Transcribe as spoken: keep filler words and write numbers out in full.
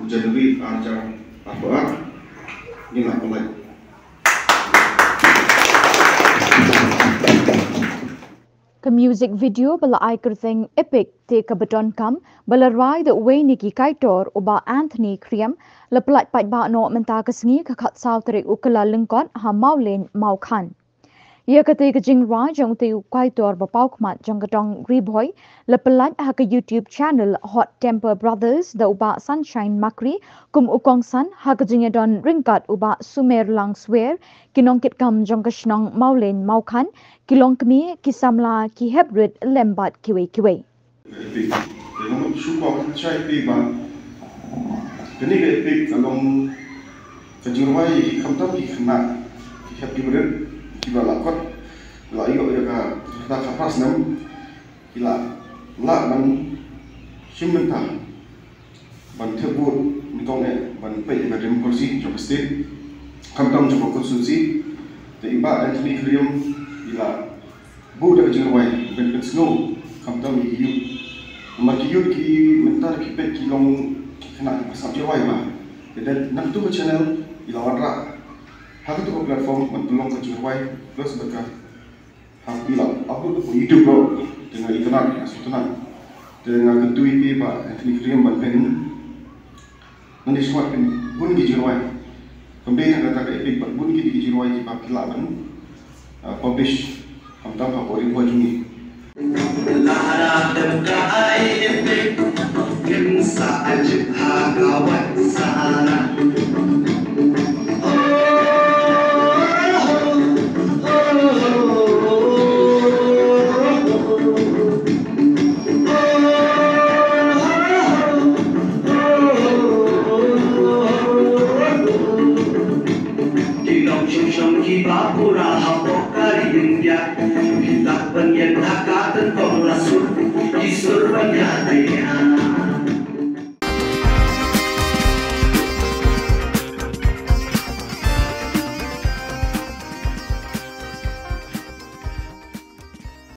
January ar hajar arphew ar. Ngin lah pynlait. Ka music video ba la ai kyrteng Epic te kaba donkam ba la rwai da uwei na ki kaitor u Bah Anthony Khyriem la pynlait paidbah noh mynta ka sngi ka khatsaw tarik u Kyllalyngkot ha Mawlein Mawkhan. Ïa kata ka jingrwai jong uta u kaitor ba paw khmat jong ka dong Ri Bhoi la pynlait ha ka YouTube channel Hot Temper Brothers da u Bah Sunshine Makri kum u kongsan ha ka jingïadon ryngkat u Bah Sumer Langswer, ki nongkitkam jong ka shnong Mawlein Mawkhan, ki longkmie, ki samla, ki heprit lem bad kiwei kiwei. Epic. Te nga mut shu kwah ban shai phi ba kane ka Epic ka long ka jingrwai khamtam ki khynnah ki hep ki barit kiba la kot, la ïoh ïa ka rta khatphra snem, ki la lah ban shim bynta ban thep vote nyngkong eh ban peit ïa ka democracy jong ka state, khamtam jong ka constituency. Te i Bah Anthony Khyriem i la buh da ka jingrwai ban pynsngew khamtam ïa ki youth. Namar ki youth ki mynta ki peit ki long ki khynnah kiba sngap jingrwai ba. Te da na katu ka channel i la wanrah ha katu ka platform ban pynlong ka jingrwai plus bad ka ha i la upload ha YouTube ruh. Te nga itynnad, nga sngewtynnad. Te nga kyntu ïa phi Bah Anthony Khyriem ban pyn ngan ïa sngewbha pynbun ki jingrwai. Kumba tang kata ka Epic bad bun ki ki jingrwai kiba phi lah ban, ah, publish khamtam ha ka Ri Bhoi jong ngi. Lada dem ka ai Epic, ngin sa ajit ha ka wai sana. Ki nongshong shong kiba pura hapoh ka ri India, ki lah ban ïeng ha ka tynrong la sur, ki sur ban ïadei.